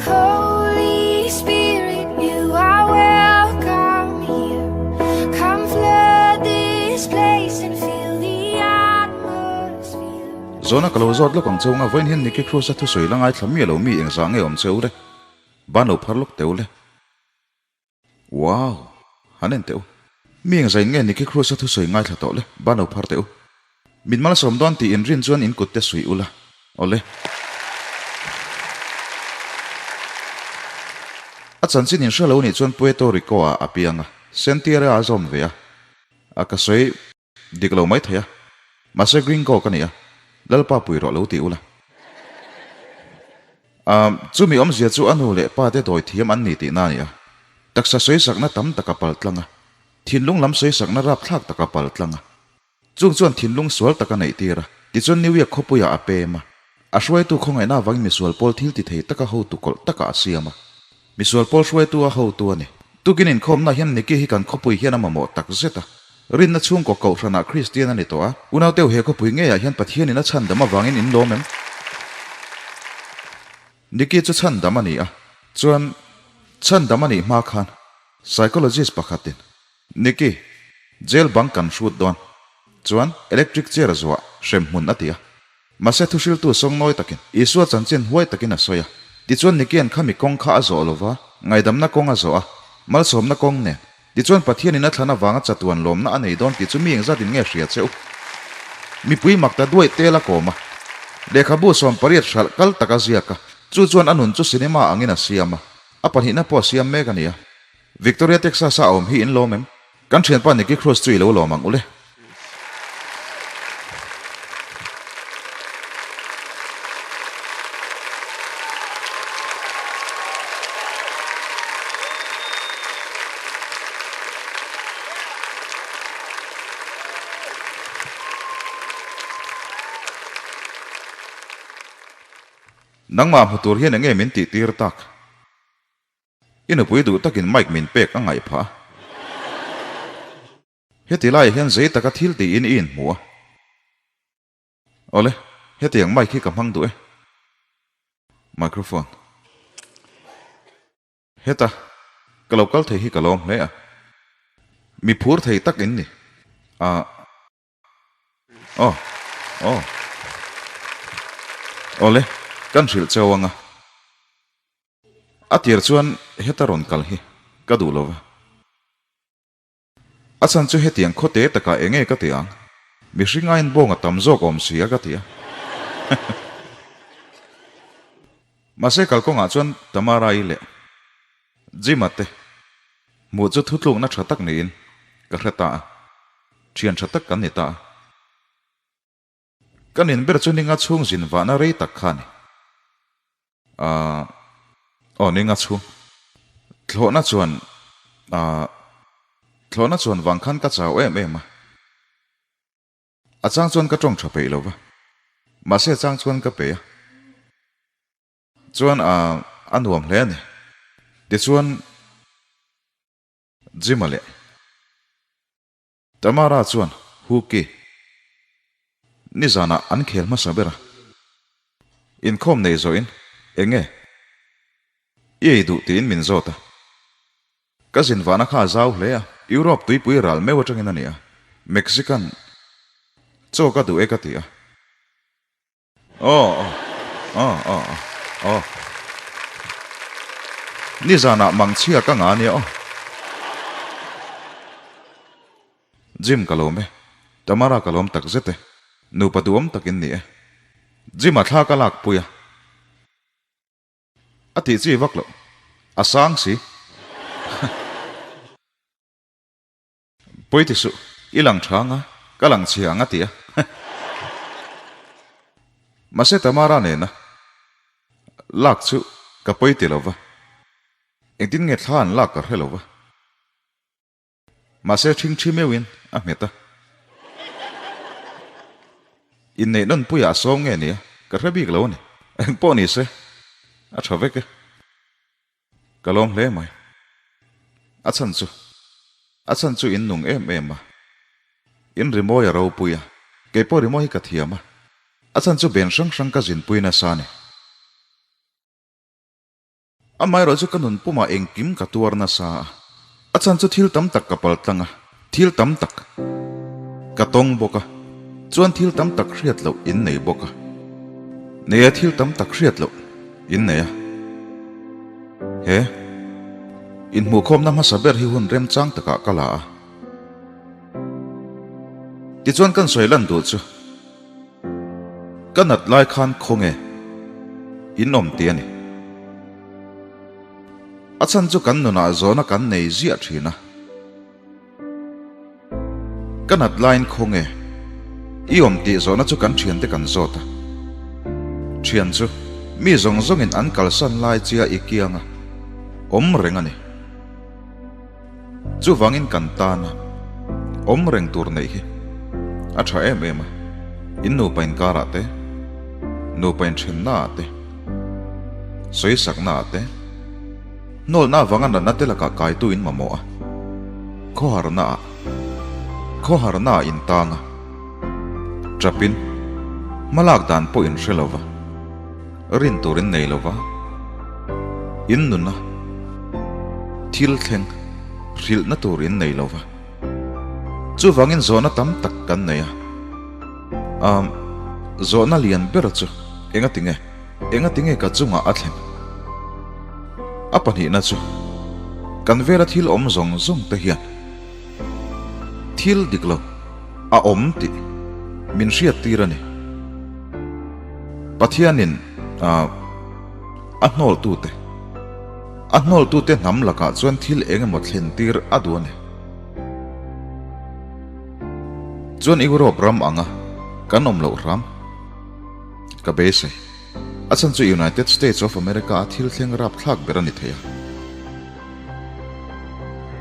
Holy Spirit, you are welcome here. Come flood this place and fill the atmosphere. Zawna ka lo zawt lawk ang cheu nga vawiin hian Nicky Cruz-a thusawi la ngaithla miah lo mi engzah nge awm cheu le? Ban lo phar lawk teu le. Wow! Han en teh u. Mi engzah in nge Nicky Cruz-a thusawi ngaithla tawh le? Ban lo phar teh u. Mit malsawm dawn tih in rin chuan in kut te suih ula. Awle. A chanchin in hre lo nih chuan Puerto Rico ah a piang a, Sentiere a zawm ve a. A ka sawi dik lo mai thei a. Mahse Gringo ka ni a, Lalpa pui rawh lo ti ula. A, chumi awmzia chu a nu leh pa te dawi thiam an ni tihna a ni a. Taksa sawisakna tam tak a pal tlang a. Thinlung lam sawisakna rapthlak tak a pal tlang a. Chung chuan thinlung sual tak a neih tir a, tichuan New York khawpuiah a pem a. A hruaitu khawngaihna avangin misual pawl thil ti thei taka hotu kawlh takah a siam a. Misual pawl hruaitu a hotu a ni. Tukin inkhawmna hian Nicky hi kan khawpui hian a mamawh tak zet a. Rinna chhungkaw kohhranah Kristian a ni tawh a. Unauteu he khawpui ngeiah hian Pathianin a chhandam avangin in lawm em? Nicky chu chhandam a ni a. Chuan, chhandam a nih hma khan psychologist pakhatin Nicky, jail bang kan hrut dawn. Chuan electric chair a zuah hrem hmun a ti a. Mahse thuhriltu sawngnawi takin Isua chanchin huai takin a sawi a. Tichuan Nicky-a'n khami kawng kha a zawh lova, ngaidamna kawng a zawh a, malsawmna kawng nen. Tichuan Pathianin a thlan avanga chatuan lawmna a nei dawn tih chu mi engzatin nge hria che u? Mipui mak ta duaih tel a kawm a. Lehkhabu 18 hralh kal tak a ziak a, chu chuan a nun chu cinema angin a siam a. A pahnihna pawh a siam mek a ni a. Victoria Texas a awm hi in lawm em? Kan thianpa Nicky Cruz chu i lo lawm ang ule. Nangmah hmu tur hian enge min tih tir tak? I nupui duh takin mic min pek a ngaih phah a. Heti laiah hian zei taka thil tiin i inhmu a. Awle, hetiang mic hi ka hmang duh e. Microphone. Heta, ka lo kal thei hi ka lawm hle a. Mi phur thei tak in ni. Ah. Aw, aw. Awle, kan hrilh cheu ang a. A tir chuan heta rawn kal hi ka duh lo va. A chhan chu hetiang khawte takah eng nge ka ti ang? Mihring aiin bawng a tam zawk awm si a ka ti a. Mahse kalkawngah chuan Tamara-i leh Jim-a te hmuh chu thutlukna tha tak niin ka hre ta a, thian tha tak kan ni ta a. Ka nin ber chu ninga chhung zin vahna rei tak kha a ni. Ahh aw ninga chhung thlawhna chuan ahh thlawhna chuan vang khan ka chau em em a. A chang chuan ka tawng tha peih lo va, mahse a chang chuan ka peih a. Chuan ahh a nuam hle a ni. Tichuan Jim-a leh. Tamara chuan Hooky nizanah an khel hmasa ber a, inkhawm nei zawhin eng nge i ei duh tiin min zawt a. Ka zin vahna kha a zau hle a, Europe tuipui ral meuh atangin a ni a, Mexican chaw ka duh e ka ti a. Aw aw aw aw aw Nizanah mangchhia ka ngah ania aw. Jim ka lawm e. Tamara ka lawm tak zet e. Nupa duhawm tak in ni e. Jim a thla ka lak pui a. A tih chi vak loh. A sang si. Pawi ti suh, i lang tha anga, ka lang chhia ang a ti a. Mahse Tamara nena lak chu ka pawi ti lo va, engtin nge thla an lak ka hre lo va. Mahse ṭhingṭhi meuhin a nghet a. Inneih nawn puiah a sawm nge nia, ka hre bik lo a ni. Engpawh ni se, a ṭha vek e. Ka lawm hle mai. A chhan chu, a chhan chu in nung em em a. In rimawi a ropui a, kei pawh rimawi hi ka thiam a. A chhan chu ben hrang hrang ka zinpui nasa a ni. Amaherawh chu ka nun pumah engkim ka tuar nasa a, a chhan chu thil tam tak ka pal tlang a, thil tam tak ka tawng bawk a, chuan thil tam tak hriat loh in nei bawk a, nei a thil tam tak hriat loh in nei a. He inhmuhkhawmna hmasa ber hi hun remchang takah ka la a. Tichuan kan sawi lan duh chu. Ka nat lai khan khawnge in awm tih a ni. A chhan chu kan nunah zawhna kan nei ziah thin a. Ka nat laiin khawnge i awm tih zawhna chu kan thiante kan zawt a. Thian chu mi zawng zawngin an kalsan lai chia i kianga awm reng a ni. Chuvangin kan tana awm reng tur neih hi a tha em em a, in nupa inkarah te, nupa inthennaah te, sawisaknaah te, hnawlna avanga natna te lakah kaitu in mamawh a, khawharnaah, khawharnaah intang a, tapin hmalak dan pawh in hre lova. Rin tur in nei lova, in nuna thil thleng hrilhna tur in nei lova. Chuvangin zawhna tam tak kan nei a. Ahm, zawhna lian ber chu engatinge, engatinge ka chungah a thlen? A pahnihna chu kan vela thil awm zawng zawng te hian thil dik lo a awm tih min hriattir a ni. Pathianin a hnawltute, a hnawltute hnam lakah chuan thil eng emaw thlentir a duh a ni. Chuan Europe ram anga kan awm loh hram ka beisei. A chhan chu United States of America a thil thleng rapthlak ber a ni thei a.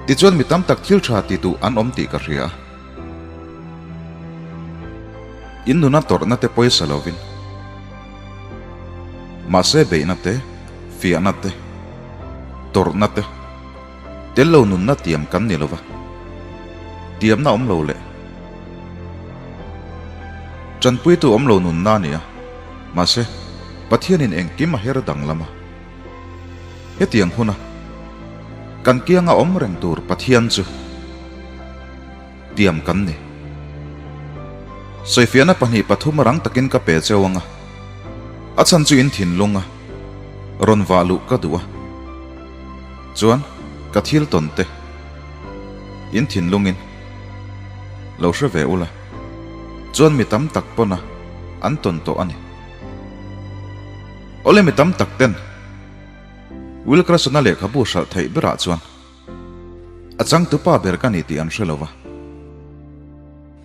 Tichuan mi tam tak thil tha ti duh an awm tih ka hria a. In nuna tawrhna te pawisa lovin, mahse beihna te, fiahna te, tawrhna te, tel lo nunna tiam kan ni lova, tiamna awm lo leh tanpuitu awm lo nunna a ni a, mahse Pathianin engkim a her danglam a, hetiang huna kan kianga awm reng tur Pathian chu. Tiam kan ni. Sawifiahna pahnih pathum rang takin ka pe cheu ang a, a chhan chu in thinlung a rawn vah luh ka duh a, chuan ka thil tawn te in thinlungin lo hre ve ula, chuan mi tam tak pawn a an tawn tawh a ni. Awle mi tam tak ten Wilkerson-a lehkhabu hralh theih berah chuan A changtupa ber ka ni tih an hre lo va.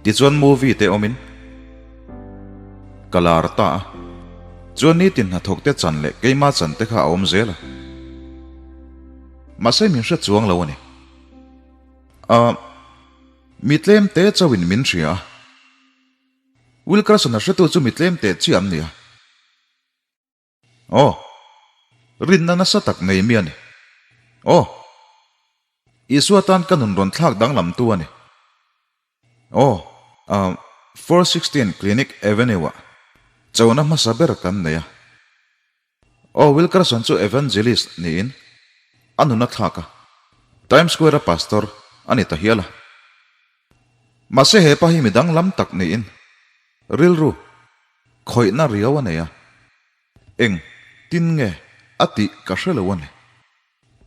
Tichuan movie te awmin ka lar ta a, chuan nitin hnathawk te chan leh keima chan te kha a awm zel a. Mahse min hre chuang lo a ni. A, mi tlem te chauhin min hria a. Wilkerson-a hretu chu mi tlem teh chiah an ni a. Aw, rinna nasa tak nei mi a ni. Aw, Isua tan ka nun rawn thlak danglamtu a ni. Aw, ah, 416 Clinic Avenue-ah chona hmasa ber kan nei a. Aw, Wilkerson chu evangelist niin a nun a thlak a, Times Square-a pastor a ni ta hial a. Mahse he pa hi mi danglam tak niin rilru Khawihna riau a nei a, eng tin nge a tih ka hre lo a ni.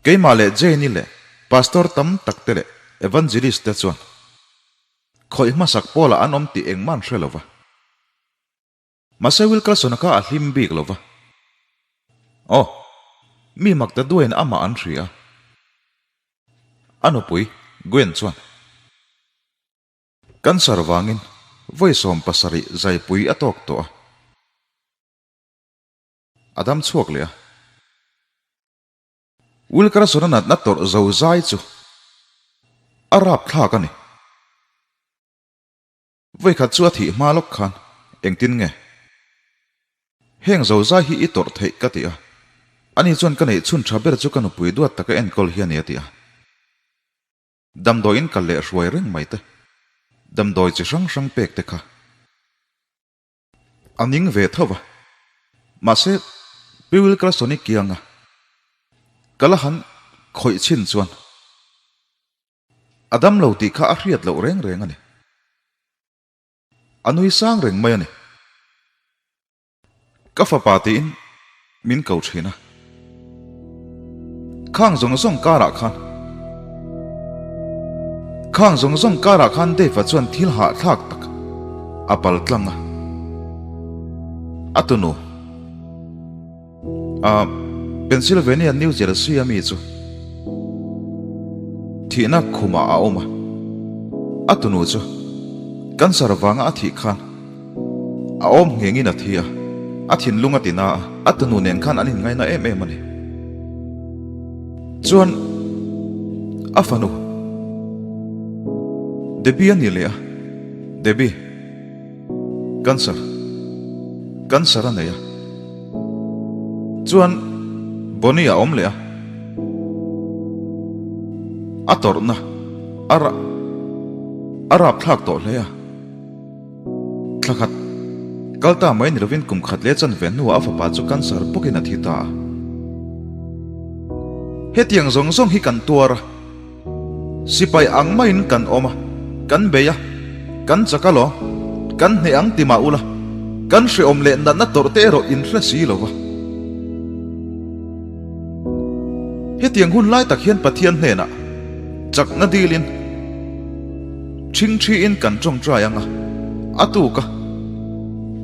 Keimah leh Jane-i leh pastor tam tak te leh evangelist te chuan khawih hmasak pawlah an awm tih engmah an hre lo va. Mahse Wilkerson-a kha a hlim bik lo va. Aw, mi mak ta duaiin amah an hria a. A nupui Gwen chuan. Cancer vangin vawi 70 zaipui a tawk tawh a, a dam chhuak leh a. Wilkerson-a natna tawrh zo zai chu a rapthlak a ni. Vawikhat chu a thih hma lawk khan engtin nge heng zo zai hi i tawrh theih ka ti a, ani chuan ka neih chhun tha ber chu ka nupui duat taka enkawl hi a ni a ti a. Damdawiin kal leh hruai reng mai te, damdawi chi hrang hrang pek te kha a ning ve tho va. Mahse, Pi Wilkerson-i kianga Ka la han khawih chhin chuan a dam lo tih kha a hriat loh reng reng a ni. A nui sang reng mai a ni. Ka fapa tiin min ko thin a. Khang zawng zawng karah khan Khang zawng zawng karah khan Dave-a chuan thil hahthlak tak a pal tlang a. A tunu. A Pennsylvania New Jersey a mi chu thihna khumah a awm a, a tunu chu cancer vanga a thih khan a awm nghengin a thi a, a thinlung a tina a, a tunu nen khan an inngaina em em a ni. Chuan a fanu Debbie a ni leh a, Debbie. Cancer. Cancer a nei a. Chuan Bonnie a awm leh a. A tawrhna a ra a rapthlak tawh hle a. Thla khat kal ta mai ni lovin kum khat leh chanve hnuah a fapa chu cancer bawkin a thi ta a. Hetiang zawng zawng hi kan tuar a. Sipai ang maiin kan awm a, kan bei a, kan chak a law, kan hneh ang ti mah ula, kan hrehawm leh natna tawrh te erawh in hre si lo va. Hetiang hun lai tak hian Pathian hnenah chakna dilin ṭhingṭhiin kan ṭawngṭai ang a, a tuk a,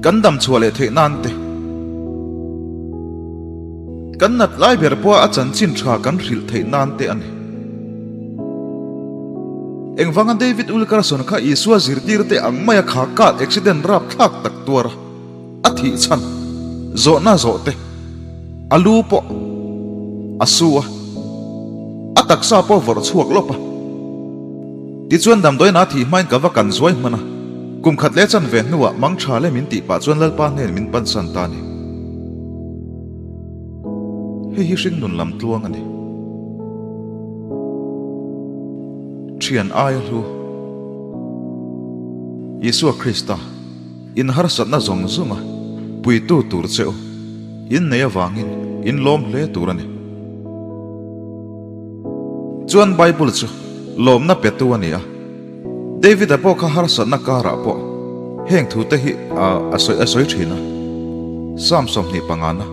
kan dam chhuah leh theih nan te, Kan nat lai ber pawha a chanchin tha kan hrilh theih nan te a ni. Engvanga David Wilkerson kha Isua zirtirte ang maia kha car accident rapthlak tak tuar a, a thih chhan zawhna zawh te, a lu pawh a su a, a taksa pawh vawrh chhuak lawp a. Tichuan damdawiin a thih hmain ka va kan zuai hman a, kum khat leh chanve hnuah mang tha le min tih pah chuan Lalpa hnen min pansan ta a ni. Hei hi hringnun lam tluang a ni. Thian aia hlu Isua Krista in harsatna zawng zawnga puitu tur che u in nei avangin in lawm hle tur a ni. Chuan Bible chu lawmna petu a ni a. David-a pawh kha harsatna karah pawh heng thute hi a sawi a sawi thin a. Psalm 25 na,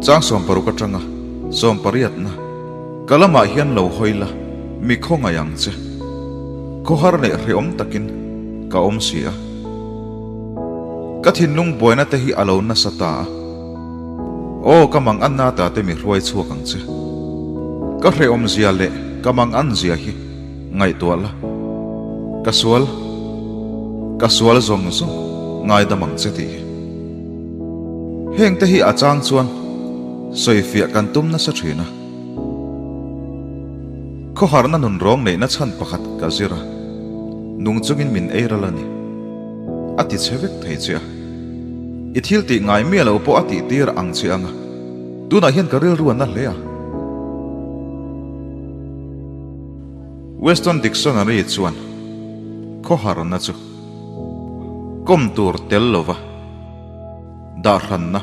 chang 60 atanga 80 na, Ka lamah hian lo hawi la, mi khawngaih ang che. Khawhar leh hrehawm takin ka awm si a. Ka thinlung buaina te hi a lo nasa ta a. Aw ka mang anna ta te mi hruai chhuak ang che. Ka hrehawm zia leh ka mang an zia hi ngaihtuah la. Ka sual, ka sual zawng zawng ngaidam ang che tih hi. Heng te hi a chang chuan sawifiah kan tum nasa thin a. Khawharna nun rawng neihna chhan pakhat ka zir a, nung chungin min ei ral a ni. A ti che vek thei che a. I thil tih ngai miah lo pawh a tih tir ang che ang a, tunah hian ka rilru a na hle a. Weston Dictionary chuan khawharna chu kawm tur tel lova dahhranna,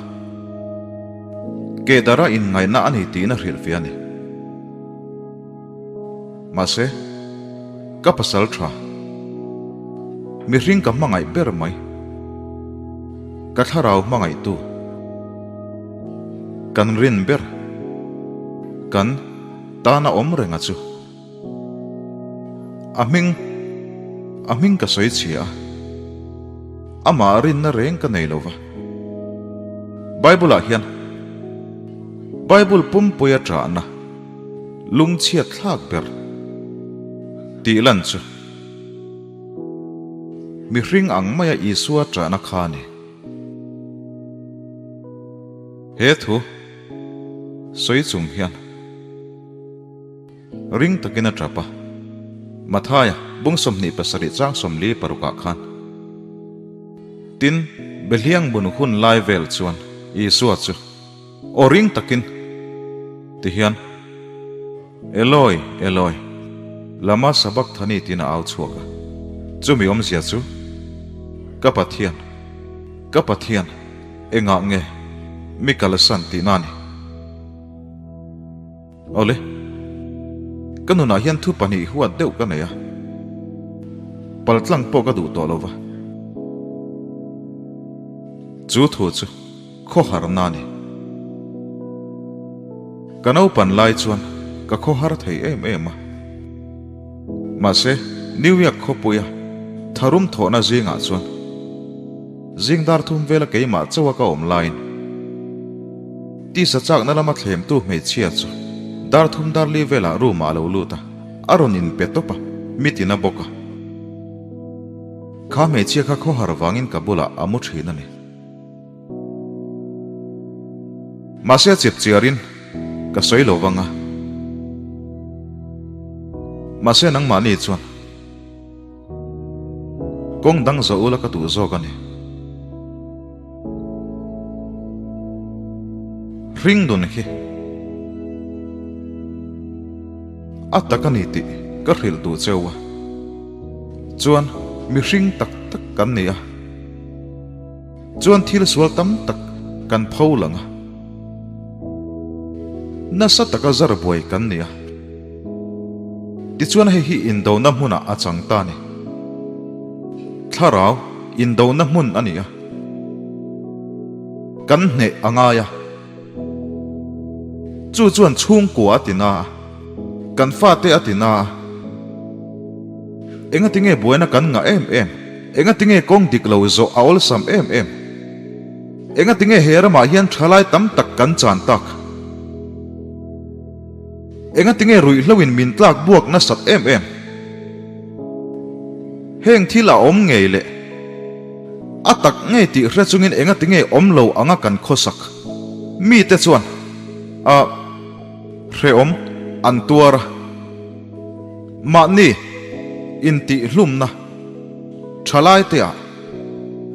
kehdara inngaihna a ni tiin a hrilhfiah a ni. Mahse, ka pasal tha. Mihring ka hmangaih ber mai. Ka thlarau hmangaihtu. Kan rin ber. Kan tana awm renga chu. A hming, a hming ka sawi chhia a. Amah rinna reng ka nei lo va. Bible-ah hian Bible pumpuia ṭahna. Lungchhiat thlak ber tih lan chu mihring ang maia Isua ṭahna kha a ni. He thu sawi chung hian ring takin a ṭap a, Mathaia bung 27 chang 46 ah khan. Tin, Behliang bun hun lai vel chuan Isua chu. Aw ring takin ti hian Eloi, Eloi, lama sabakthani tiin a au chhuak a. Chumi awmzia chu, Ka Pathian, ka Pathian, engah nge mi kalsan tihna a ni. Awle, ka nunah hian thu pahnih huat deuh ka nei a, paltlang pawh ka duh tawh lo va. Chu thu chu khawharna a ni. Ka naupan lai chuan ka khawhar thei em em a. Mahse, New York khawpuia tharum thawhna zingah chuan zing dar thum vela keimah chauha ka awm laiin tisa chakna lama thlemtu hmeichhia chu dar thum dar li velah room ah a lo lut a, a rawn inpe tawp a, mi tina bawk a. Kha hmeichhia kha khawhar vangin ka bulah a mu thin a ni. Mahse a chep chiarin ka sawi lo vang a. Mahse nangmahni chuan kawng dang zawh ula ka duh zawk a ni. Hring dun hi a tak a ni tih ka hrilh duh cheu a. Chuan mihring tak tak kan ni a. Chuan thil sual tam tak kan pho lang a. Nasa taka zar buai kan ni a. Tichuan hei hi indona hmunah a chang ta a ni. Thlarau indona hmun a ni a. Kan hneh a ngai a. Chu chuan chhungkua a ti na a. Kan fate a ti na a. Engatinge buaina kan ngah em em? Engatinge kawng dik lo zawh a awlsam em em? Engatinge he ramah hian thalai tam tak kan chan tak? Engatinge ruihhloin min tlak buak nasat em em? Heng thil a awm ngei le? A tak ngei tih hre chungin engatinge awm lo anga kan khawsak? Mite chuan a hrehawm an tuar a. Mahni intihhlumna thalaite ah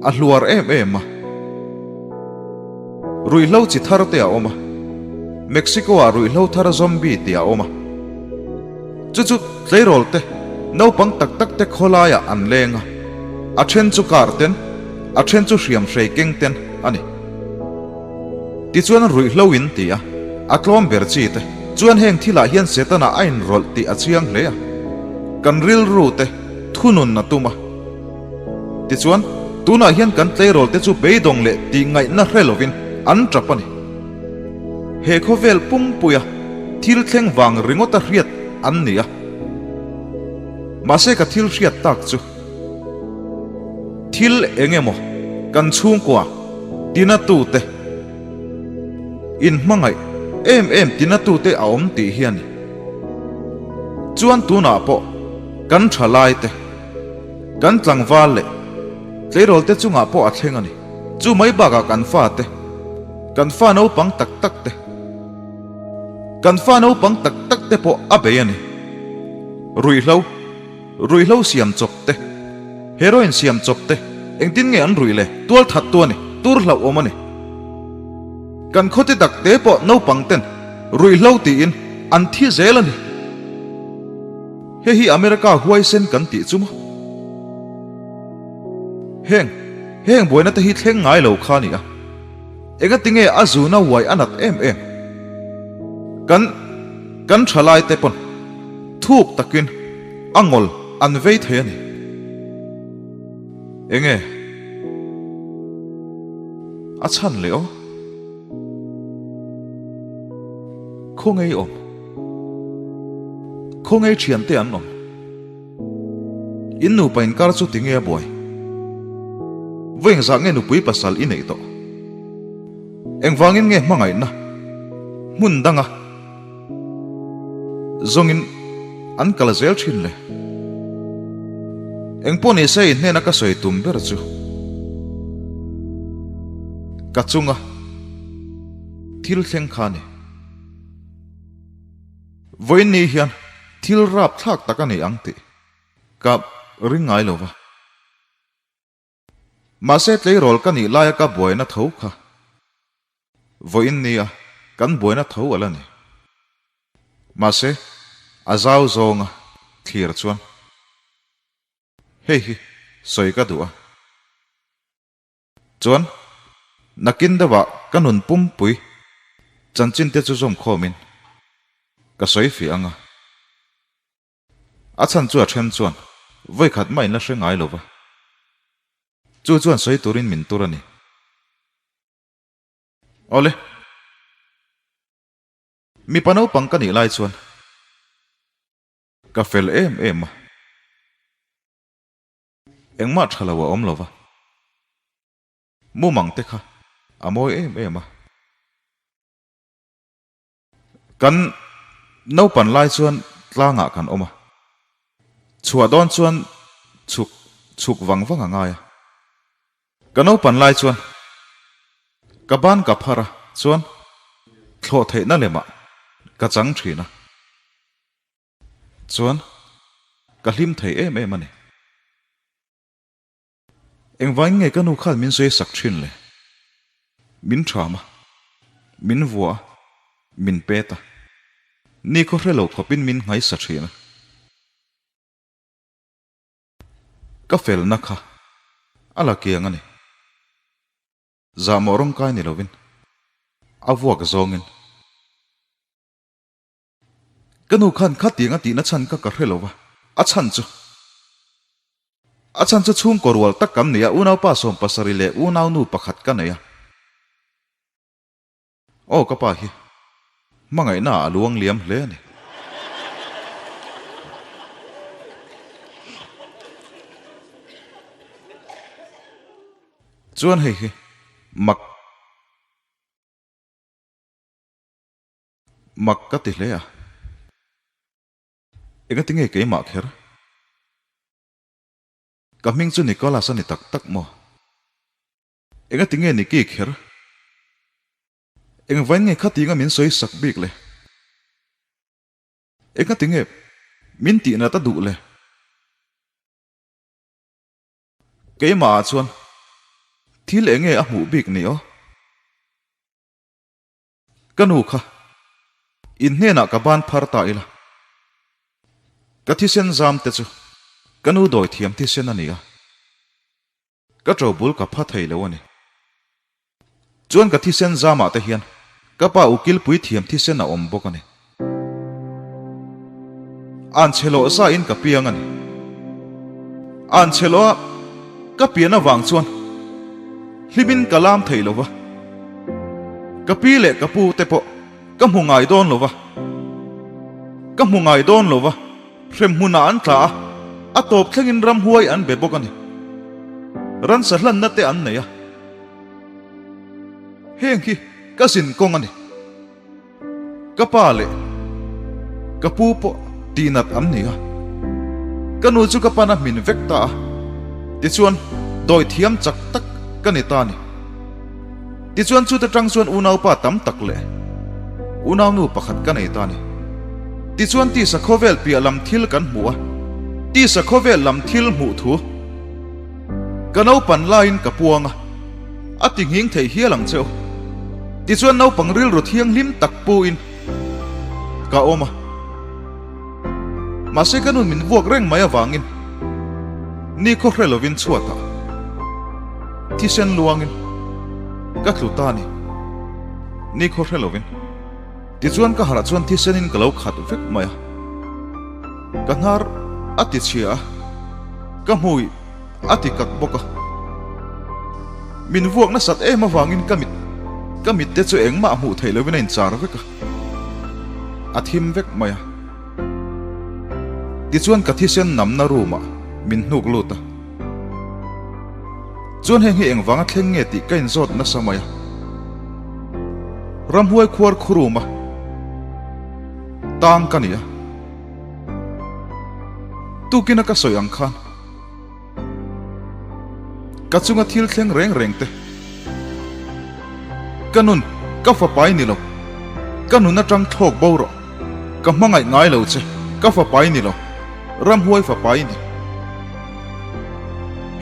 a hluar em em a. Ruihhlo chi thar te a awm a, Mexico ah ruihhlo thar zombie tih a awm a. Chu chu tleirawl te, naupang tak tak te khawlai ah an leng a, a then chu car ten, a then chu hriam hrei keng ten a ni. Tichuan ruihhlo in ti a, a tlawm ber chi te chuan heng thilah hian Setana a inrawlh tih a chiang hle a, kan rilru te thunun a tum a. Tichuan, tunah hian kan tleirawl te chu beidawng leh tih ngaihna hre lovin an tap a ni. He khawvel pumpuia thil thleng vang ringawta hriat an ni a. Mahse ka thil hriat tak chu thil eng emaw kan chhungkua tinatute inhmangaih em em tinatute a awm tih hi a ni. Chuan tunah pawh kan thalaite. Kan tlangval leh tleirawl te chungah pawh a thleng a ni. Chu mai bakah kan fate, kan fa naupang tak tak te, kan fa naupang tak tak te pawh a bei a ni. Ruihhlo, ruihhlo siam chawp te, heroin siam chawp te, engtin nge an ruih le? Tual that tu a ni, tur hlauhawm a ni. Kan khawte tak te pawh naupang ten ruihhlo tiin an thi zel a ni. Hei hi America huaisen kan tih chu maw? Heng, heng buaina te hi thleng ngai lo kha a ni a. Engatinge a zuna uai a nat em em? Kan, kan thalai te pawn thuk takin a ngawl an vei thei a ni. Enge a chhan leh aw? Khawnge i awm? Khawnge thiante an awm? In nupa inkar chu tinge a buai? Vawi engzah nge nupui pasal i neih tawh? Engvangin nge hmangaihna hmun danga zawngin an kal zel thin le? Engpawh nise i hnena ka sawi tum ber chu ka chunga thil thleng kha a ni. Vawiin ni hian thil rap thlak tak a ni ang tih ka ring ngai lo va. Mahse tleirawl ka nih laia ka buaina tho kha vawiin nia kan buaina tho a la ni. Mahse a zau zawnga thlir chuan hei hi sawi ka duh a. Chuan, nakin deuhah ka nun pumpui chanchin te chu zawm khawmin. Ka sawi fiah ang a. A chhan chu a then chuan vawikhat mah in la hre ngai lo va. Chu chuan sawi turin min tur a ni. Awle. Mipa naupang ka nih lai chuan ka fel em em a. Engmah tha lo a awm lo va. Mumang te kha a mawi em em a. Kan naupan lai chuan tlangah kan awm a. Chhuah dawn chuan chhuk chhuk vang vang a ngai a. Ka naupan lai chuan ka ban ka phar a chuan thlawh theihna lemah ka chang thin a. Chuan ka hlim thei em em a ni. Engvangin nge ka nu khan min sawi sak thin le? Min tham a, min vua a, min pet a, ni khaw hre lo khawpin min nghaisa thin a. Ka felna kha a la kiang a ni. Zahmawh rawngkai ni lovin a vuak zawngin. Ka nu khan khatiang a tihna chhan kha ka hre lo va, a chhan chu. A chhan chu chhungkaw rual tak kan nei a, unaupa 70 leh unaunu pakhat ka nei a. Aw ka pa hi, hmangaihna ah a luang liam hle a ni. Chuan hei hi mak. Mak ka ti hle a. Engati nge keimah kher? Ka hming chu Nicholas a ni tak tak maw? Engati nge Nicky kher? Engvain nge khatinga min sawi sak bik le? Engati nge min tihnat a duh le? Keimah ah chuan thil enge a hmuh bik ni aw? Ka nu kha, in hnenah ka ban phar ta ila. Ka thisen zam te chu ka nu dawi thiam thisen a ni a, ka ṭo bul ka pha thei lo a ni. Chuan ka thisen zamah te hian ka pa ukilpui thiam thisen a awm bawk a ni. An chhe loh zain ka piang a ni. An chhe loh a ka pian avang chuan hlimin ka lam thei lo va. Ka pi leh ka pu te pawh ka hmu ngai dawn lo va. Ka hmu ngai dawn lo va, hrem hmunah an tla a, a tawp thlengin ramhuai an be bawk a ni. Ransa hlanna te an nei a. Heng hi ka zin kawng a ni. Ka pa leh ka pu pawh tihnat an ni a, ka nu chu ka pan a hmin vek ta a, tichuan dawi thiam chak tak ka ni ta a ni. Tichuan chute tang chuan unaupa tam tak leh unaunu pakhat ka nei ta a ni. Tichuan tisa khawvel piah lam thil kan hmu a, tisa khawvel lam thil hmuh thu ka naupan laiin ka puang a, A ti nghing thei hial ang che u. Tichuan naupang rilru thianghlim tak puin ka awm a. Mahse ka nun min vuak reng mai avangin ni khaw hre lovin chhuatah thisen luangin ka tlu ta a ni. Ni khaw hre lovin. Tichuan ka harh chuan thisenin ka lo khat vek mai a. Ka hnar a ti chhia a, ka hmui A ti kak bawk a. Min vuak nasat em avangin ka mit ka mit te chu engmah hmuh theih lovin a inchar vek a. A thim vek mai a. Tichuan ka thisen namna room ah min hnuk lut a. Chuan heng hi engvanga thleng nge tih ka inzawt nasa mai a. Ramhuai khuar khu room a tang ka ni a. Tukina ka sawi ang khan. Ka chunga thil thleng reng reng te. Ka nun, ka fapai ni lo. Ka nun atang thlawk bo rawh. Ka hmangaih ngai lo che, ka fapai ni lo. Ramhuai fapai ni.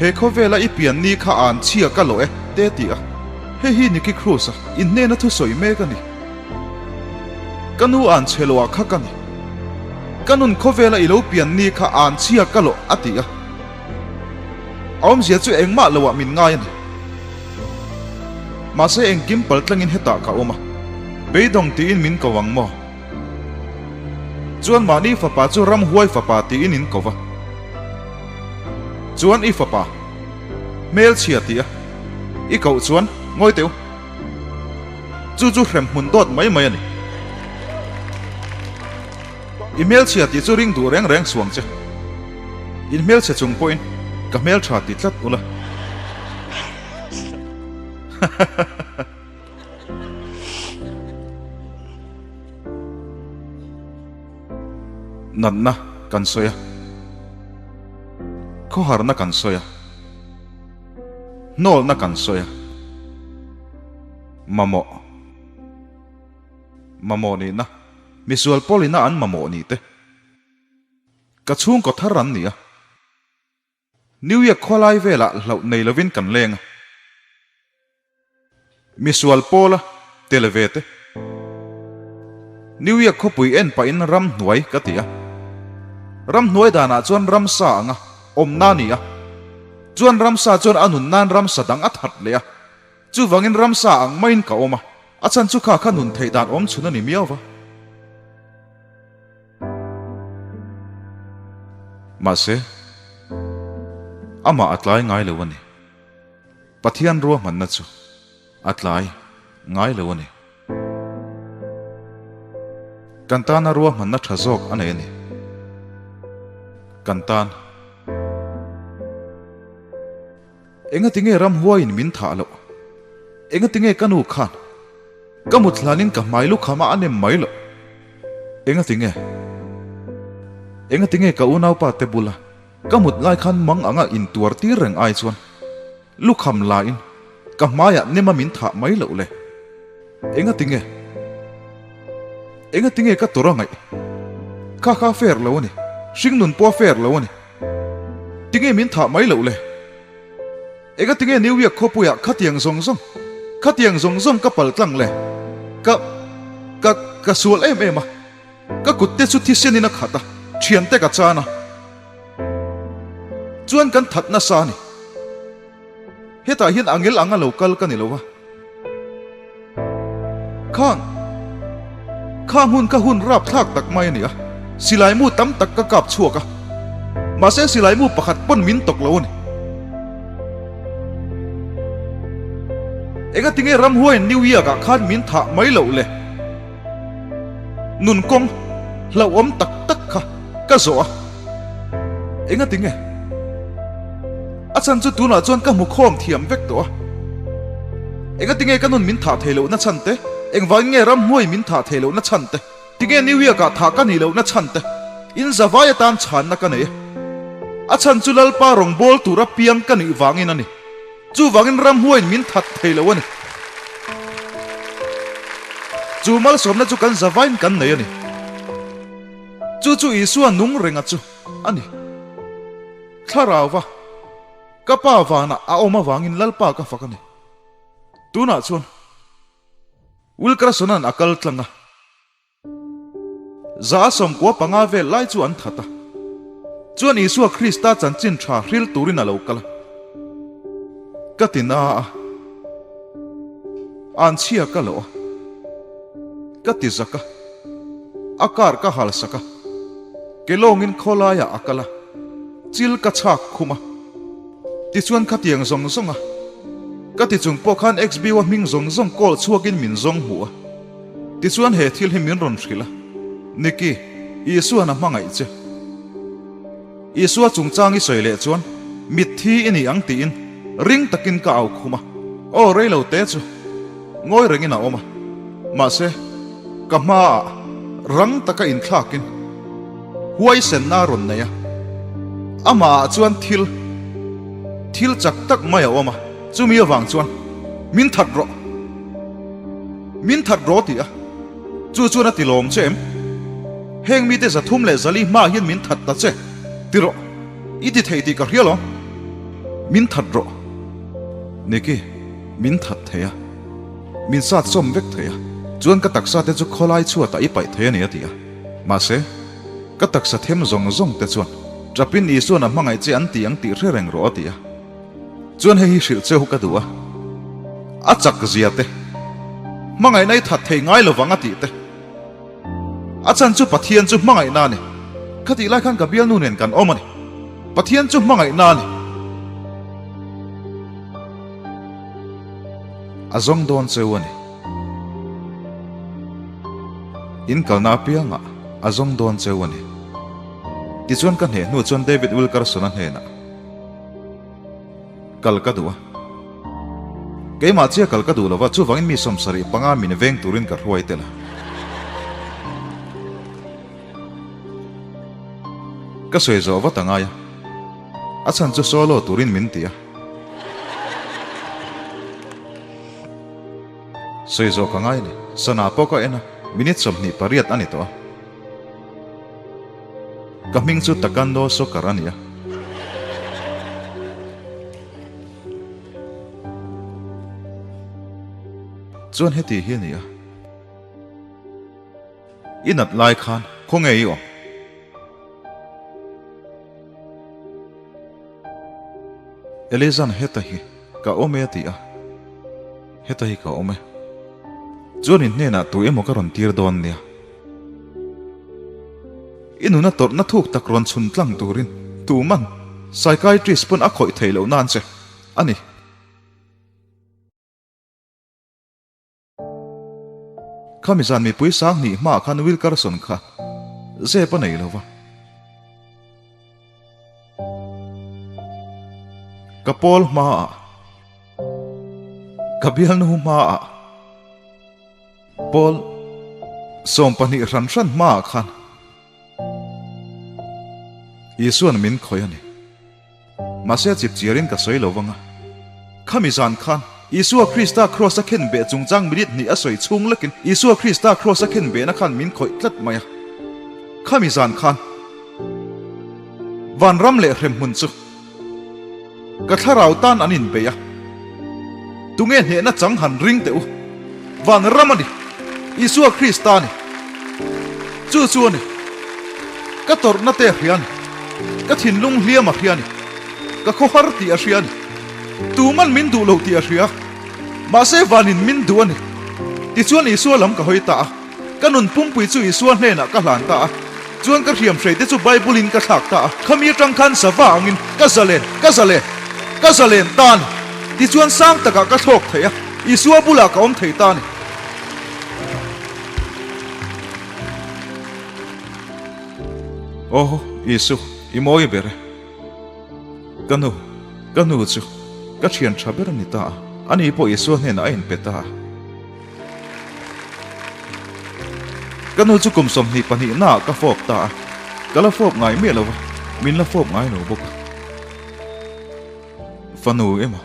He khawvela i pian ni kha an chhia ka lo e, te ti a. Hei hi Nicky Cruz-a inhnena thusawi mek a ni. Ka nu an chhe loh ah kha ka ni. Ka nun khawvela i lo pian ni kha an chhia ka loh a ti a. A awmzia chu engmah loh ah min ngai a ni. Mahse engkim pal tlangin hetah ka awm a, beidawng tiin min ko ang maw? Chuan mahni fapa chu ramhuai fapa tiin in ko va. Chuan i fapa hmelchhia ti a i koh chuan ngawi teh u. Chu chu hremhmun dawt mai mai a ni. I hmelchhia tih chu ring duh reng reng suang che. In hmelchhe chung pawhin ka hmeltha ti tlat ula. Natna kan sawi a, khawharna kan sawi a, hnawlna kan sawi a, mamawh, mamawh nihna, misual pawlina an mamawh nih te, ka chhungkaw thar an ni a. New York khawlai velah hlauh nei lovin kan leng a. Misual pawla tel ve te. New York khawpui en pahin ramhnuai ka ti a. Ramhnuai danah chuan ramsa anga awmna a ni a. Chuan ramsa chuan a nun nan ramsa dang a that leh a. Chuvangin ramsa ang maiin ka awm a, a chhan chu kha kha nun theih dan awm chhun a ni miau va. Mahse, amah a tlai ngai lo a ni. Pathian ruahmanna chu a tlai ngai lo a ni. Kan tana ruahmanna tha zawk a nei a ni. Kan tan. Engatinge ramhuaiin min thah loh? Engatinge ka nu khan ka mut hlanin ka hmai lukham a a nem mai loh? Engatinge? Engatinge ka unaupa te bula ka mut lai khan mang anga intuar tir reng ai chuan lukham lain ka hmaiah nema min thah mai loh le? Engatinge? Engatinge ka tawrh a ngaih? Kha kha fair lo a ni. Hringnun pawh a fair lo a ni. Tinge min thah mai loh le? Engatinge New York khawpuiah khatiang zawng zawng, khatiang zawng zawng ka pal tlang le? Ka, ka, ka sual em em a. Ka kut te chu thisenin a khat a, thiante ka chan a. Chuan kan that nasa a ni. Hetah hian angel anga lo kal ka ni lo a. Khang, khang hun kha hun rapthlak tak mai a ni a, silaimu tam tak ka kap chhuak a, mahse silaimu pakhat pawn min tawk lo a ni. Engatinge ramhuaiin New York ah khan min thah mai loh le? Nun kawng hlauhawm tak tak kha ka zawh a, engatinge? A chhan chu tunah chuan ka hmu khawm thiam vek tawh a. Engatinge ka nun min thah thei lohna chhan te, engvangin nge ramhnuai min thah thei lohna chhan te, tinge New York ah thah ka nih lohna chhan te, in zavai atan chhanna ka nei a. A chhan chu Lalpa rawngbâwl tura piang ka nih vangin a ni. Chuvangin ramhnuaiin min that thei lo a ni. Chu malsawmna chu kan zavaiin kan nei a ni. Chu chu Isua nung renga chu a ni. Thlarauva ka pa vanah a awm avangin Lalpa ka fak a ni. Tunah chuan Wilkerson-a'n a kal tlang a. 195 vel lai chu an that a. Chuan Isua Krista chanchin tha hril turin a lo kal a. Ka ti na a. Anchhia ka loh a. Ka ti zak a. A car ka hal sak a. Ke lawngin khawlaiah a kal a. Chil ka chhak khum a. Tichuan khatiang zawng zawng a. Ka ti chung pawh khan XBU a hming zawng zawng call chhuakin min zawng hmuh a. Tichuan he thil hi min rawn hrilh a, Nicky, Isua'n a hmangaih che. Isua chungchang i sawi leh chuan mitthi i ni ang tiin ring takin ka au khum a. Aw reilo te chu ngawi rengin a awm a. Mahse, ka hmaah rang taka inthlakin huaisenna a rawn nei a. Amahah chuan thil, thil chak tak mai a awm a. Chumi avang chuan min that rawh, min that rawh tih a, chu chuan a ti lawm che em? Heng mite 304 hmaah hian min that ta che, ti rawh, i ti thei tih ka hria lo, min that rawh. Nicky, min that thei a, min sat sawm vek thei a, chuan ka taksa te chu khawlai chhuatah i paih thei a ni a ti a, mahse, ka taksa them zawng zawng te chuan Ṭapin Isua'n a hmangaih che an ti ang tih hre reng rawh a ti a. Chuan hei hi hrilh cheu ka duh a, a chak zia te, hmangaihna i that thei ngai lovang a tih te. A chhan chu Pathian chu hmangaihna a ni. Khatih lai khan ka bialnu nen kan awm a ni. Pathian chu hmangaihna a ni. A zawng dawn cheu a ni. In kalna apiangah a zawng dawn cheu a ni. Tichuan ka hneh hnu chuan David Wilkerson-a hnenah kal ka duh a. Keimah chiah kal ka duh lova, chuvangin mi 75 min veng turin ka hruai tel a. Ka sawi zawh vat a ngai a, a chhan chu solo turin min ti a. Sawi zawh ka ngai a ni, sana pawh ka en a, minute 28 a ni tawh a. Ka hming chu Takando Soccer a ni a. Chuan heti hi a ni a. I nat lai khan khawnge i awm? Eliza'n heta hi ka awm e a ti a, heta hi ka awm e. Chuan in hnenah tu emaw ka rawn tir dawn nia. I nuna tawrhna thuk tak rawn chhun tlang turin tuman psychiatrist pawn a khawih theih loh nan che a ni. Khami zan mipui sang hnih hmaah khan Wilkerson kha zep a nei lo va. Ka pawl hmaah, ka bialnu hmaah, pawl 12 hran hran hmaah khan Isua'n min khawih a ni. Mahse a chip chiarin ka sawi lo vang a. Khami zan khan Isua Krista Kraws a khen beh chungchang minute hnih a sawi chhung lekin Isua Krista Kraws a khen behna khan min khawih tlat mai a. Khami zan khan vanram leh hremhmun chu ka thlarau tan an inbei a. Tunge hnehna chang han ring teh u. Vanram a ni. Isua Krista a ni. Chu chu a ni. Ka tawrhna te a hria a ni. Ka thinlung hliam a hria a ni. Ka khawhar tih a hria a ni. Tuman min duh lo tih a hria. Mahse vanin min duh a ni. Tichuan Isua lam ka hawi ta a. Ka nun pumpui chu Isua hnenah ka hlan ta a. Chuan ka hriamhrei te chu Bible in ka thlak ta a. Khami atang khan sava angin ka zalen, ka zalen, ka zalen ta a ni. Tichuan sang takah ka thlawk thei a, Isua bulah ka awm thei ta a ni. Aw Isu, i mawi ber e. Ka nu, ka nu chu ka thian tha ber a ni ta a, ani pawh Isua hnenah a inpe ta a. Ka nu chu kum 22 naah ka fawp ta a, ka la fawp ngai miah lo va, min la fawp ngai lo bawk a. Fanu emaw,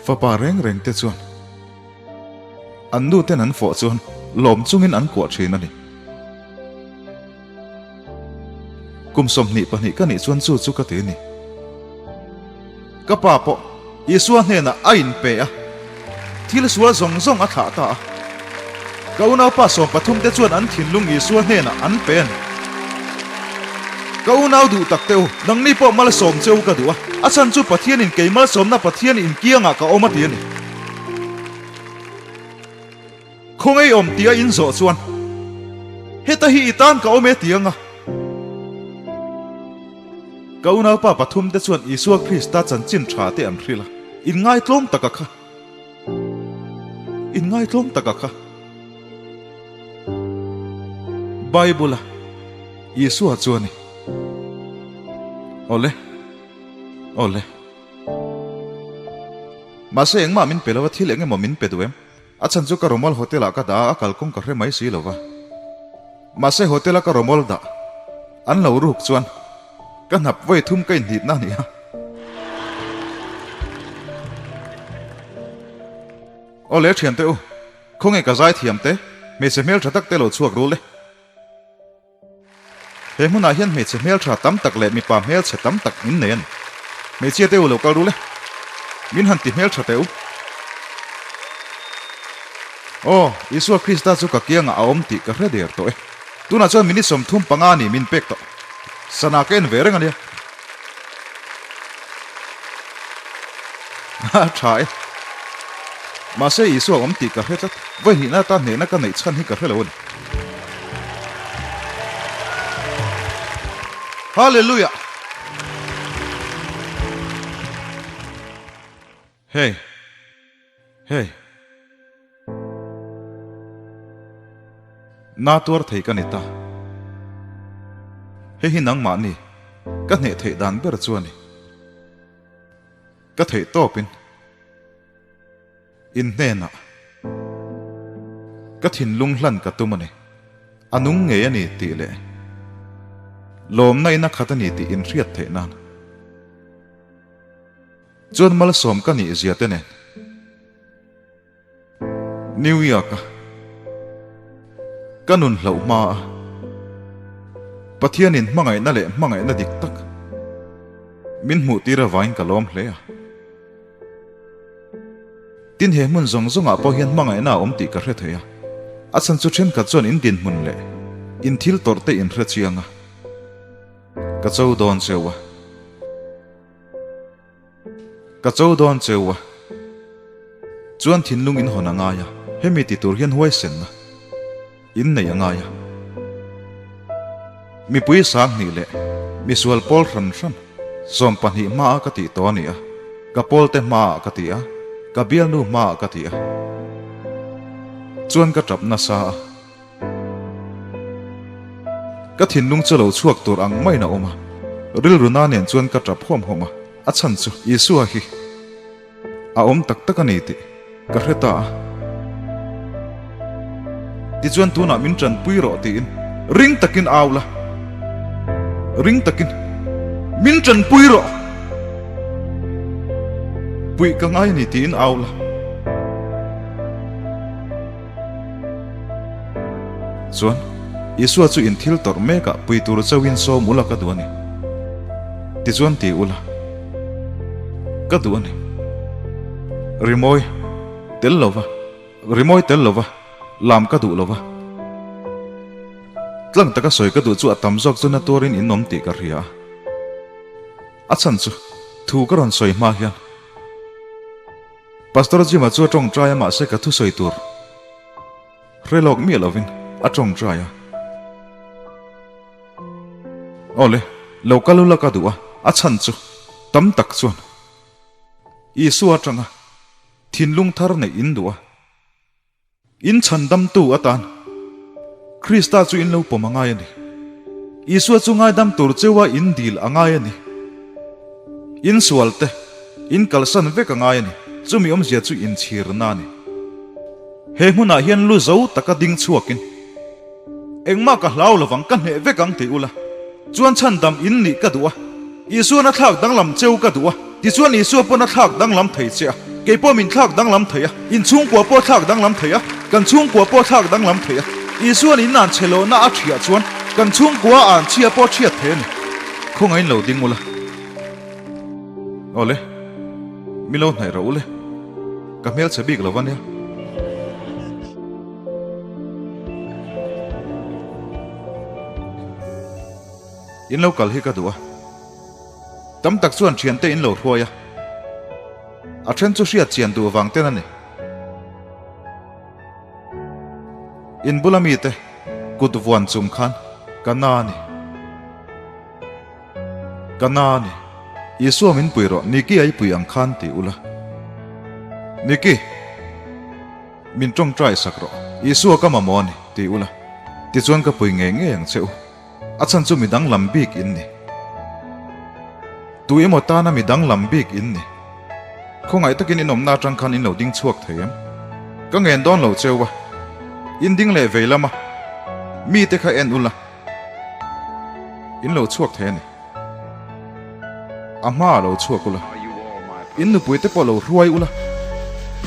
fapa reng reng te chuan an nu ten an fawh chuan lawm chungin an kuah thin a ni. Kum 22 ka nih chuan chu chu ka ti a ni. Ka pa pawh Isua hnenah a inpe a, thil sual zawng zawng a thlah ta a. Ka unaupa 13 te chuan an thinlung Isua hnenah an pe a ni. Ka unau duh tak te u, nangni pawh malsawm che u ka duh a, a chhan chu Pathianin kei malsawmna Pathian inkiangah ka awm a ti a ni. Khawngaih awm tia in zawh chuan, Heta hi i tan ka awm e ti anga. Ka unaupa pathum te chuan Isua Krista chanchin tha te an hrilh a, in ngaitlawm taka kha, in ngaitlawm taka kha. Bible-a Isua chu a ni. Awle, awle. Mahse engmah min pe lo a, thil eng emaw min pe duh em? A chhan chu ka rawmawl hotel ah ka dah a, a kalkawng ka hre mai si lo va. Mahse hotel a ka rawmawl dah an lo ruk chuan ka hnap vawi thum ka inhnitna a ni a. Aw le thiante u, khawnge ka zai thiam te, hmeichhe hmeltha tak te lo chhuak rul e. He hmunah hian hmeichhe hmeltha tam tak leh mipa hmelchhe tam tak in nei a ni. Hmeichhia te u lo kal rul e. Min han ti hmeltha teh u. Aw, Isua Krista chu ka kiangah a awm tih ka hre der tawh e. Tunah chuan minute 35 ni min pek tawh. Sana ka en ve reng a nia. A tha e. Mahse Isua awm tih ka hre tlat. Vawi hnihna atan hnehna ka neih chhan hi ka hre lo a ni. Hallelujah! Hey! Hey! Na tuar thei ka ni ta. Hei hi nangmahni ka hneh theih dan ber chu a ni. Ka theih tawpin in hnenah ka thinlung hlan ka tum a ni. A nung ngei a ni tih leh lawmna in a khat a ni tih inhriat theih nan. Chuan malsawm ka nih zia te nen New York a ka nun hloh hma a Pathianin hmangaihna leh hmangaihna dik tak min hmuh tir avangin ka lawm hle a. Tin he hmun zawng zawngah pawh hian hmangaihna a awm tih ka hre thei a, a chhan chu thenkhat chuan in dinhmun leh in thil tawrh te in hre chiang a, ka cho dawn cheu a. Ka cho dawn cheu a, chuan thinlung in hawn a ngai a, hemi ti tur hian huaisenna in nei a ngai a. Mipui sanghnih leh misual pawl hran hran 12 hmaah ka tih tawh a ni a, ka pawlte hmaah ka ti a, ka bialnu hmaah ka ti a, chuan ka tap nasa a. Ka thinlung chu lo chhuak tur ang maiin a awm a, rilru na nen chuan ka tap huam huam a, a chhan chu Isua hi a awm tak tak a ni tih ka hre ta a. Tichuan tunah min tanpui rawh tiin ring takin au la, ring takin min tanpui rawh, puih ka ngai a ni tiin au la. Chuan, Isua chu in thil tawrh mekah pui tur chauhin sawm ula ka duh a ni. Tichuan ti ula, Ka duh a ni. Rimawi tel lova, rimawi tel lova, lam ka duh lova. Tlang taka sawi ka duh chu a tam zawk chu na tuarin in awm tih ka hria a. A chhan chu thu ka rawn sawi hma hian. Pastor Jim-a chu a tawngtai a mahse ka thusawi tur hre lawk miah lovin a tawngtai a. Awle, lo kal ula ka duh a, a chhan chu tam tak chuan Isua atanga thinlung thar neih in duh a. In chhandamtu atan Krista chu in lo pawm a ngai a ni. Isua chu ngaidam tur cheua in dil a ngai a ni. In sual te, in kalsan vek a ngai a ni. Chumi awmzia chu inchhirna a ni. He hmunah hian lu zo taka ding chhuakin, Engmah ka hlau lovang, ka hneh vek ang ti ula, chuan chhandam in nih ka duh a. Isuan a thlak danglam cheu ka duh a, tichuan Isua pawn a thlak danglam thei che a, kei pawh min thlak danglam thei a, in chhungkua pawh a thlak danglam thei a, kan chhungkua pawh a thlak danglam thei a. Isuan in an chhe lohna a thiah chuan kan chhungkua a an chhia pawh a thiat thei a ni. Khawngaihin lo ding ula. Awle, mi lo hnaih rawh ule, ka hmelchhe bik lo va nia. In lo kal hi ka duh a, tam tak chuan thiante in lo hruai a, a then chu hriat chian duh vang ten a ni. In bula mite kut vuan chung khan ka na a ni, ka na a ni. Isua min pui rawh, Niki a i pui ang khan ti ula. Niki! Min tawngtai sak rawh, Isua ka mamawh a ni, ti ula. Tichuan ka pui ngei ngei ang che u. A chhan chu midang lam bik in ni. Tu emaw tana midang lam bik in ni. Khawngaih takin in awmna atang khan in lo ding chhuak thei em? Ka ngen dawn lo cheu a. In ding leh vei lama mite kha en ula in lo chhuak thei a ni. A hma a lo chhuak ula, in nupui te pawh lo hruai ula.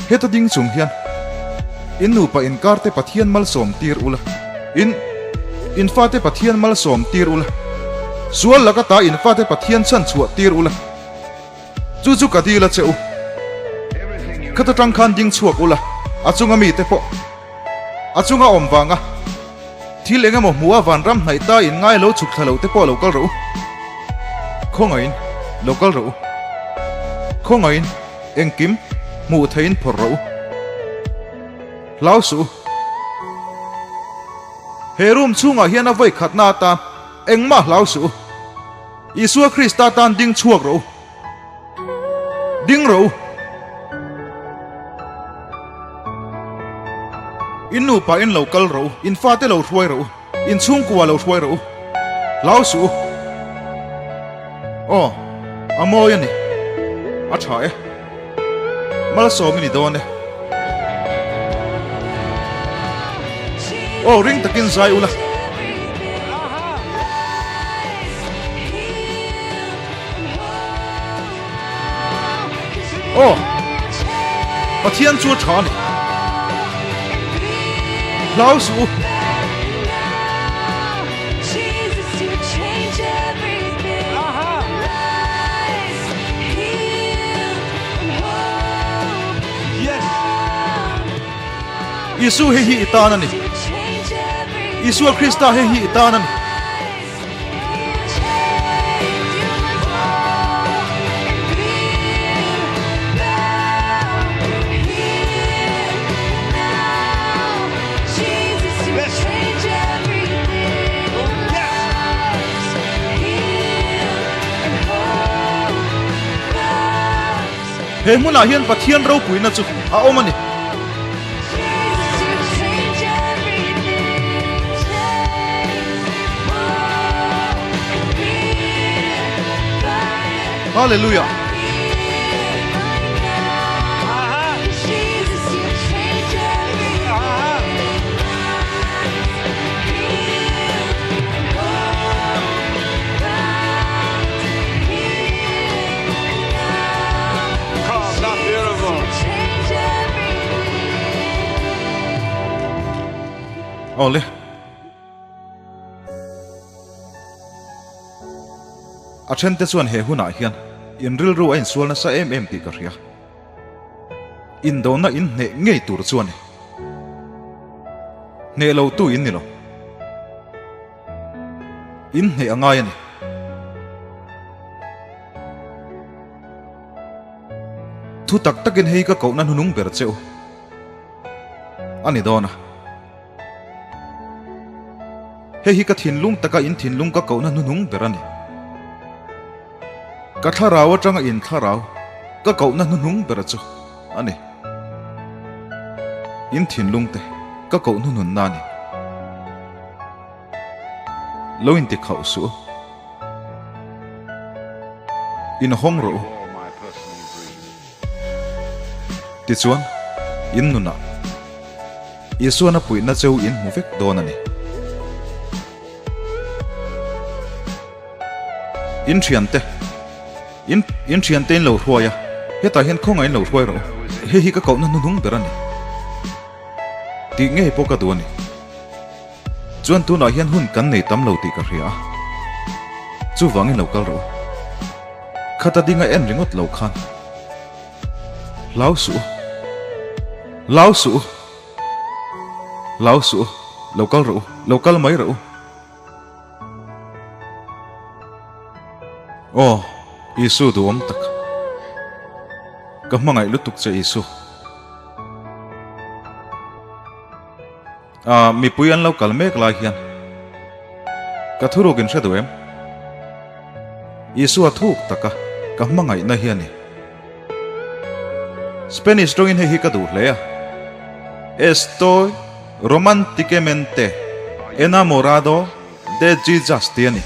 Heta ding chung hian in nupa inkar te Pathian malsawm tir ula, in in fate Pathian malsawm tir ula, sual laka ta in fate Pathian chhan chhuah tir ula, chu chu ka dil a che u. Khata tang khan ding chhuak ula, a chunga mite pawh a chunga awm vanga Thil eng emaw hmuh a vanram hnaih ta in ngai lo chhuk thla lo te pawh lo kal rawh u. Khawngaihin lo kal rawh u. Khawngaihin engkim hmuh theihin phawrh rawh u. Hlau suh u. He room chhungah hian a vawi khatna atan engmah hlau suh u. Isua Krista tan ding chhuak rawh u. Ding rawh u. In nupa in lo kal rawh u, in fate lo hruai rawh u, in chhungkua lo hruai rawh u. Hlau suh u. Aw, a mawi a ni. A tha e. Malsawm i ni dawn e. Aw, ring takin zai ula. Aw, Pathian chu a tha a ni. Hlau suh u. Isu hei hi i tan a ni. Isua Krista hei hi i tan a ni. He hmunah hian Pathian ropuina chu a awm a ni. Hallelujah! Awle. A thente chuan he hunah hian in rilru a insual nasa em em tih ka hria. Indona in hneh ngei tur chu a ni. Hneh lo tu in ni lo. In hneh a ngai a ni. Thu tak takin hei ka kohna hnunung ber che u a ni dawn a. Hei hi ka thinlung taka in thinlung ka kohna hnunung ber a ni. Ka thlarau atanga in thlarau ka kohna hnuhnung ber chu a ni. In thinlung te ka koh hnuhnunna a ni. Lo inti khauh suh u. In hawng rawh u. Tichuan, in nunah Isuan a puihna cheu in hmu vek dawn a ni. In thiante, in in thiante in lo hruai a, hetah hian khawngaih in lo hruai rawh u, hei hi ka kohna hnuhnung ber a ni tih ngei pawh ka duh a ni. Chuan tunah hian hun kan nei tam lo tih ka hria a, chuvangin lo kal rawh u. Khata dinga en ringawt lo khan hlau suh u, hlau suh u, hlau suh u, lo kal rawh u, lo kal mai rawh u. Aw, Isu duhawm tak. Ka hmangaih lutuk che Isu. Ah, mipui an lo kal mek lai hian ka thuruk in hre duh em? Isua thuk taka ka hmangaihna hi a ni. Spanish tawngin hei hi ka duh hle a. Estoy romanticamente enamorado de Jesus tih a ni.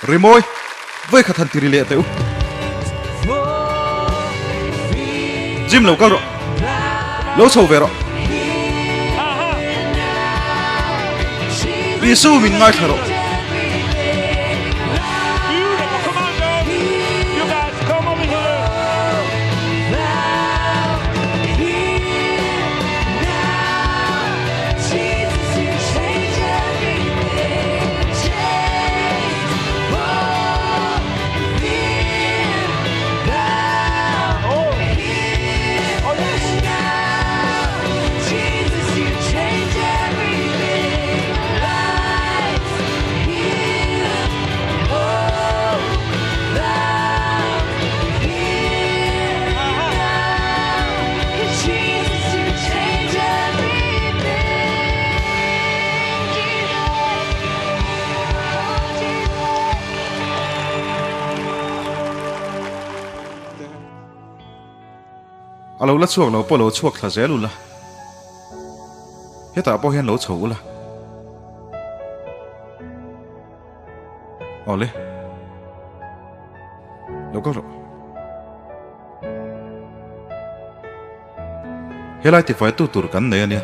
Rimawi, vawikhat han tiri leh teh u. Jim lo kal rawh. Lo chho ve rawh. Isu min ngaithla rawh. A lo la chhuak lo pawh lo chhuak thla zel ula. Hetah pawh hian lo chho ula. Awle. Lo kal rawh. Helai tifai tu tur kan nei a nia.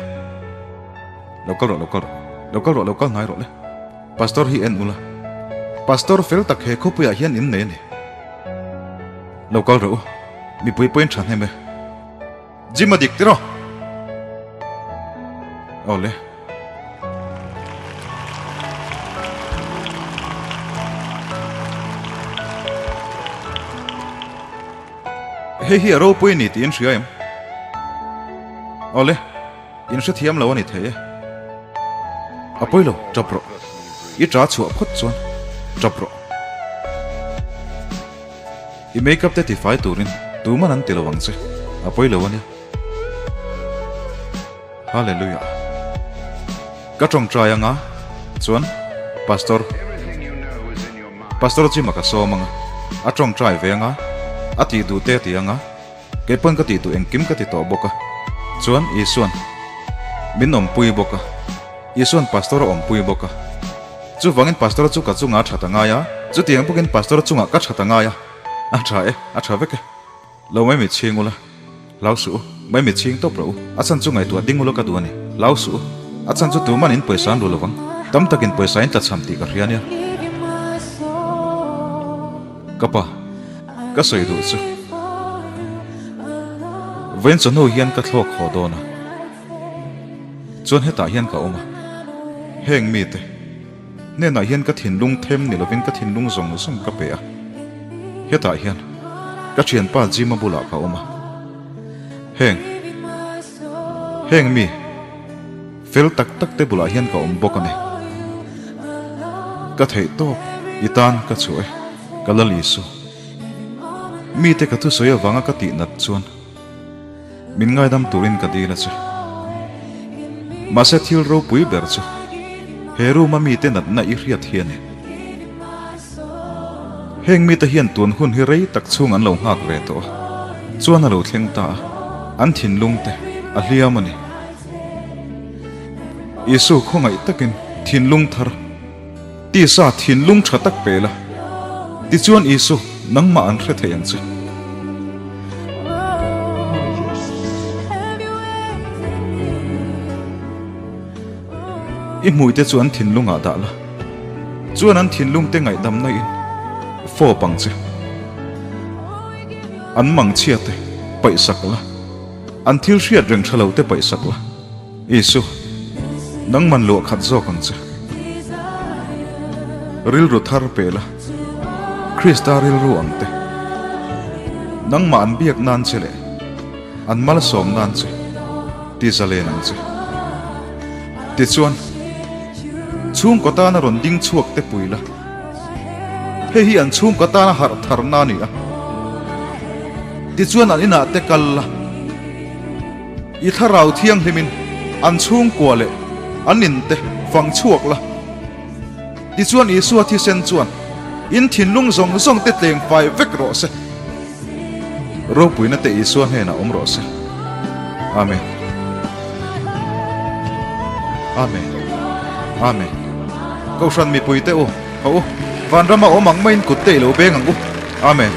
Lo kal rawh, lo kal rawh. Lo kal rawh, lo kal hnai rawh le. Pastor hi en ula. Pastor fel tak he khawpuiah hian in nei a ni. Lo kal rawh u. Mipui pawhin tha hnem e. Gym a dik tiraw? Awle. Hei hi a ropui a ni tih in hria em? Awle, in hrethiam lo a ni thei e. A pawi lo, tap rawh. I ta chhuah phawt chuan tap rawh. I make up te tifai turin tuman an ti lo ang che, a pawi lo a nia. Hallelujah. Ka tawngtai anga chuan Pastor Pastor Jim-a ka sawm anga, a tawngtai ve anga, a tih duh te a ti anga, kei pawn ka tih duh engkim ka ti tawh bawk a, chuan Isuan min awmpui bawk a, Isuan Pastor a awmpui bawk a, chuvangin Pastor chu ka chungah a that a ngai a, chutiang bawkin Pastor chungah ka that a ngai a, a tha e, a tha vek e. Lo mai mi chhing ula, hlau suh u, mai mi chhing tawp rawh u, a chan chu ngaihtuah ding ula ka duh a ni, hlau suh u, a chan chu tuman in pawisa an ru lovang, tam takin pawisa in tlachham tih ka hria nia. Ka pa, ka sawi duh chu, vawiin chawhnu hian ka thlawk haw dawn a, chuan hetah hian ka awm a, heng mite, Hnenah hian ka thinlung them ni lovin ka thinlung zawng zawng ka pe a. Hetah hian ka thianpa Jim-a bulah ka awm a. Heng, heng mi fel tak tak te bulah hian ka awm bawk a ni. Ka theih tawp i tan ka chhuah e, ka Lal Isu. Mite ka thusawi avanga ka tih nat chuan Min ngaidam turin ka dil a che. Mahse thil ropui ber chu he room a mite natna i hriat hi a ni. Heng mite hian tun hun hi rei tak chhung an lo nghak ve tawh a, chuan a lo thleng ta a, an thinlung te a hliam a ni. Isu khawngaih takin thinlung thar, tisa thinlung tha tak pe la, tichuan Isu nangmah an hre thei ang che. I hmuite chu an thinlungah dah la, chuan an thinlungte ngaihdamna in fawp ang che. An mangchhiate paihsak la, an thil hriat reng tha lote paihsak la. Isu, nangman luah khat zawk ang che. Rilru thar pe la, Krista rilru ang te. Nangmah an biak nan che leh an malsawm nan che ti zalen ang che. Tichuan, chhungkaw tana rawn ding chhuak te pui la, hei hi an chhungkaw tana harh tharna a ni a. Tichuan an inah te kal la. I thlarau thianghlimin an chhungkua leh an inte fang chhuak la. Tichuan Isua thisen chuan in thinlung zawng zawng te tleng fai vek rawh se. Ropuina te Isua hnenah awm rawh se. Amen. Amen. Amen. Kohhran mipui te u, haw u, vanrama awm ang maiin kut te i lo beng ang u. Amen.